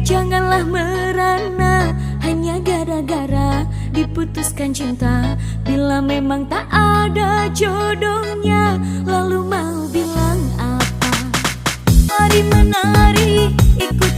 janganlah merana hanya gara-gara diputuskan cinta. Bila memang tak ada jodohnya, lalu mau bilang apa? Mari menari, ikut